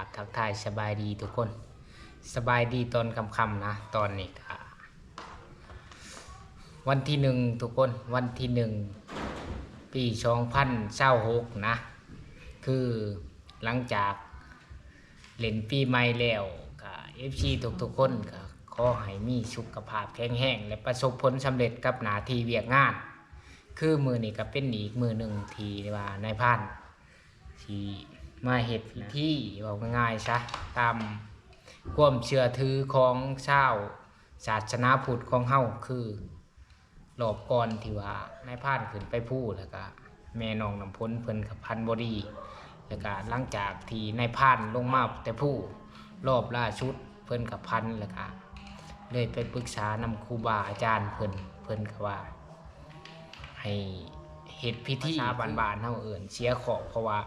ກທັກທາຍສະບາຍດີທຸກຄົນ ສະບາຍດີຕອນຄ່ຳໆນະ. ຕອນນີ້ກະວັນທີໜຶ່ງທຸກຄົນ ວັນທີໜຶ່ງ ປີສອງພັນຊາວຫົກນະ ຄືຫຼັງຈາກ ເຫຼັ້ນປີໃໝ່ແລ້ວ ກະເອັຟຊີທຸກໆຄົນ ກະຂໍໃຫ້ມີສຸຂະພາບແຂງແຮງ ແລະ ປະສົບຜົນສຳເລັດກັບໜ້າທີ່ວຽກງານ. ຄືມື້ນີ້ກະເປັນອີກມື້ໜຶ່ງທີ່ວ່ານາຍພານຊິມາເຮັດພິທີ ເວົ້າງ່າຍໆຊະ ຕາມຄວາມເຊື່ອຖືຂອງຊາວສາສະໜາພຸດຂອງເຮົາ ຄື ລອບກ່ອນທີ່ວ່ານາຍພານຂຶ້ນໄປພູ ແລ້ວກະແມ່ນ້ອງນ້ຳຝົນເພິ່ນກະຝັນບໍ່ດີ ແລ້ວກະຫຼັງຈາກທີ່ນາຍພານລົງມາແຕ່ພູ ລອບລ່າສຸດເພິ່ນກະຝັນ ແລ້ວກະເລີຍໄປປຶກສານຳຄູບາອາຈານເພິ່ນ ເພິ່ນກະວ່າໃຫ້ເຮັດພິທີ ພາສາບ້ານໆເຮົາເອີ້ນເສຍເຄາະ ເພາະວ່າ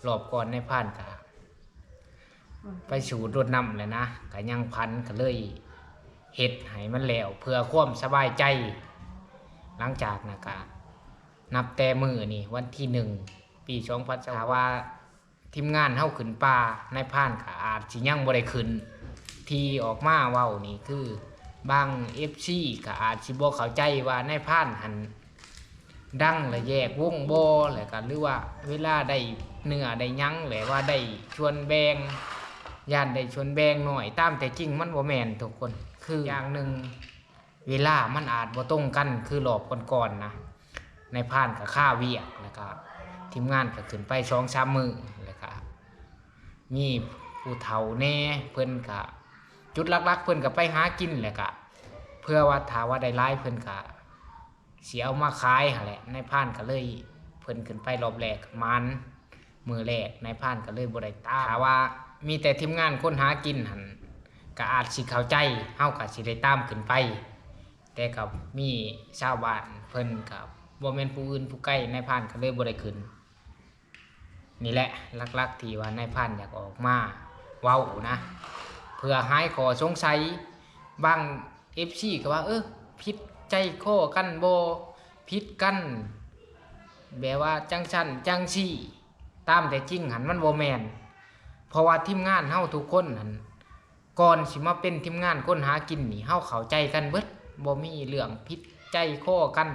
ລອບກ່ອນນາຍພານກະ ໄປສູດລົດນ້ຳແຫຼະນະ ກະຍັງຝັນ ກະເລີຍເຮັດໃຫ້ມັນແລ້ວເພື່ອຄວາມສະບາຍໃຈ. ຫຼັງຈາກນັ້ນກະນັບແຕ່ມື້ນີ້ ວັນທີໜຶ່ງ ປີສອງພັນຊາວ ຖ້າວ່າທີມງານເຮົາຂຶ້ນປ່າ ນາຍພານກະອາດຊິຍັງບໍ່ໄດ້ຂຶ້ນ. ທີ່ອອກມາເວົ້ານີ້ຄືບາງເອັຟຊີກະອາດຊິບໍ່ເຂົ້າໃຈວ່ານາຍພານຫັ້ນ ດັງ ແລະ ແຍກວົງບໍ່ ແລະກະ ຫຼືວ່າເວລາໄດ້ເນື້ອໄດ້ຫຍັງ ແລະວ່າໄດ້ສ່ວນແບ່ງ ຢ້ານໄດ້ສ່ວນແບ່ງໜ້ອຍ ຕາມແທ້ຈິງມັນບໍ່ແມ່ນທຸກຄົນ. ຄືຢ່າງໜຶ່ງ ເວລາມັນອາດບໍ່ຕົງກັນ ຄືລອບກ່ອນໆນະ ນາຍພານກະຄາວຽກ ແລະກະທີມງານກະຂຶ້ນໄປສອງສາມມື້ ແລະກະມີຜູ້ເຖົ້າແດ່ ເພິ່ນກະ ຈຸດຫຼັກໆເພິ່ນກະໄປຫາກິນ ແລະກະເພື່ອວ່າຖ້າວ່າໄດ້ຫຼາຍເພິ່ນກະ ຊິເອົາມາຂາຍຫັ້ນແຫຼະ ນາຍພານກະເລີຍ ເພິ່ນຂຶ້ນໄປລອບແລກກະໝານ ມື້ແລກນາຍພານກະເລີຍບໍ່ໄດ້ຕາມ. ຖ້າວ່າມີແຕ່ທີມງານຄົນຫາກິນຫັ້ນ ກະອາດຊິເຂົ້າໃຈ ເຮົາກະຊິໄດ້ຕາມຂຶ້ນໄປ ແຕ່ກະມີຊາວບ້ານເພິ່ນກະບໍ່ແມ່ນຜູ້ອື່ນຜູ້ໄກ ນາຍພານກະເລີຍບໍ່ໄດ້ຂຶ້ນ. ນີ້ແຫຼະຫຼັກໆທີ່ວ່ານາຍພານຢາກອອກມາເວົ້ານະ ເພື່ອຫາຍຂໍ້ສົງໄສ. ບາງເອັຟຊີກະວ່າ ເອີ ຜິດໃຈຄໍກັນບໍ່ ຜິດກັນ ແບບວ່າຈັ່ງຊັ້ນຈັ່ງຊີ້ ຕາມແທ້ຈິງຫັ້ນມັນບໍ່ແມ່ນ ເພາະວ່າທີມງານເຮົາທຸກຄົນຫັ້ນ ກ່ອນຊິມາເປັນທີມງານຄົນຫາກິນນີ້ ເຮົາເຂົ້າໃຈກັນເບິດ ບໍ່ມີເລື່ອງຜິດໃຈຄໍກັນ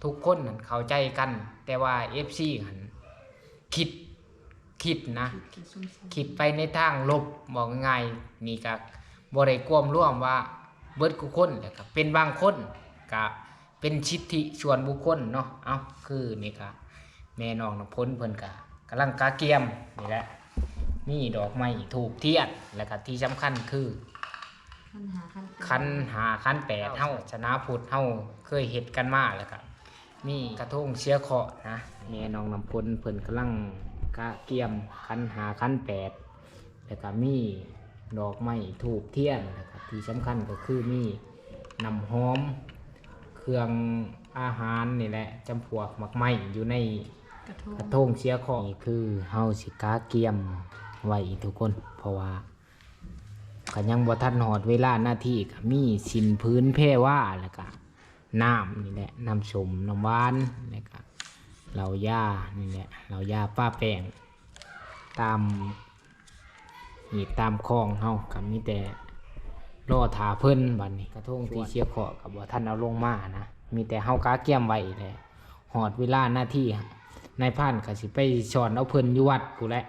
ທຸກຄົນຫັ້ນເຂົ້າໃຈກັນ ແຕ່ວ່າເອັຟຊີຫັ້ນຄິດ ຄິດນະ ຄິດໄປໃນທາງລົບ ເວົ້າງ່າຍໆ ນີ້ກະບໍ່ໄດ້ກວມລວມວ່າເບິດທຸກຄົນ ແລ້ວກະເປັນບາງຄົນ ກະເປັນສິດທິສ່ວນບຸກຄົນເນາະ. ເອົ້າ ຄືນີ້ກະ ແມ່ນ້ອງນ້ຳຝົນເພິ່ນກະກຳລັງກະກຽມນີ້ແຫຼະ ມີດອກໄມ້ ທູບທຽນ ແລ້ວກະທີ່ສຳຄັນຄື ຂັນຫ້າ ຂັນແປດ ຂັນຫ້າ ຂັນແປດເຮົາ ສາສະໜາພຸດເຮົາເຄີຍເຮັດກັນມາ ແລ້ວກະມີກະທົງເສຍເຄາະນະ. ແມ່ນ້ອງນ້ຳຝົນເພິ່ນກຳລັງກະກຽມຂັນຫ້າ ຂັນແປດ ແລ້ວກະມີດອກໄມ້ ທູບທຽນ ແລ້ວກະທີ່ສຳຄັນກະຄືມີນ້ຳຫອມ ເຄື່ອງອາຫານນີ້ແຫຼະ ຈຳພວກໝາກໄມ້ຢູ່ໃນກະທົງ ກະທົງເສຍເຄາະ. ນີ້ຄືເຮົາຊິກະກຽມໄວ້ທຸກຄົນ ເພາະວ່າກະຍັງບໍ່ທັນຮອດເວລານາທີ ກະມີສິ້ນຜືນແພວາ ແລ້ວກະນ້ຳນີ້ແຫຼະ ນ້ຳສົ້ມ ນ້ຳຫວານ ແລ້ວກະເຫຼົ້າຢານີ້ແຫຼະ ເຫຼົ້າຢາປະແປ້ງ ຕາມ ຮີດຕາມຄອງເຮົາກະມີແຕ່ລໍຖ້າເພິ່ນ. ບາດນີ້ກະທົງທີ່ເສຍເຄາະກະບໍ່ທັນເອົາລົງມານະ ມີແຕ່ເຮົາກະກຽມໄວ້ແຫຼະ ຮອດເວລານາທີ ນາຍພານກະຊິໄປຊ້ອນເອົາເພິ່ນຢູ່ວັດພຸ້ນແຫຼະ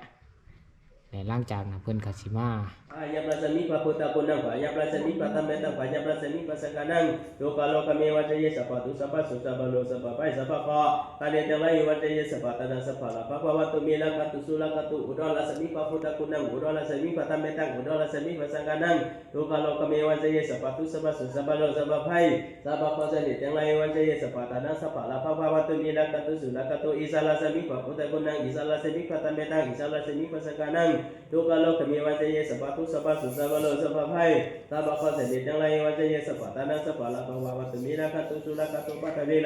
ແລະ ຫຼັງຈາກນັ້ນເພິ່ນກະຊິມາ Phaññamrasmiṃ pavutthagūṇaṃ, phaññamrasmiṃ padhammettaṃ, phaññamrasmiṃ pasaṅghānaṃ, dukkharogabhayaṃ vinassanti sabbadukkha sabbasoka sabbaroga sabbabhaya sabbapāyā sabbabhayā. Parittaṃ rāhuraṃ vinassanti sabbaantarāyā sabbalābhā bhavantu me rakkhantu surakkhantu. Uttārasmiṃ pavutthagūṇaṃ, uttārasmiṃ padhammettaṃ, uttārasmiṃ pasaṅghānaṃ, dukkharogabhayaṃ vinassanti sabbadukkha sabbasoka sabbaroga sabbabhaya sabbapāyā sabbapāyā. Parittaṃ rāhuraṃ vinassanti sabbaantarāyā sabbalābhā bhavantu me rakkhantu surakkhantu. Isārasmiṃ pavutthagūṇaṃ, isārasmiṃ padhammettaṃ, isārasmiṃ pasaṅghānaṃ, dukkharogabhayaṃ vinassanti sabbadukkha sabbasoka sabbaroga sabbabhaya sabbapāyā sabbapāyā. Parittaṃ rāhuraṃ vinassanti sabbaantarāyā sabbalābhā bhavantu me rakkhantu surakkhantu. Paṭhaviṃ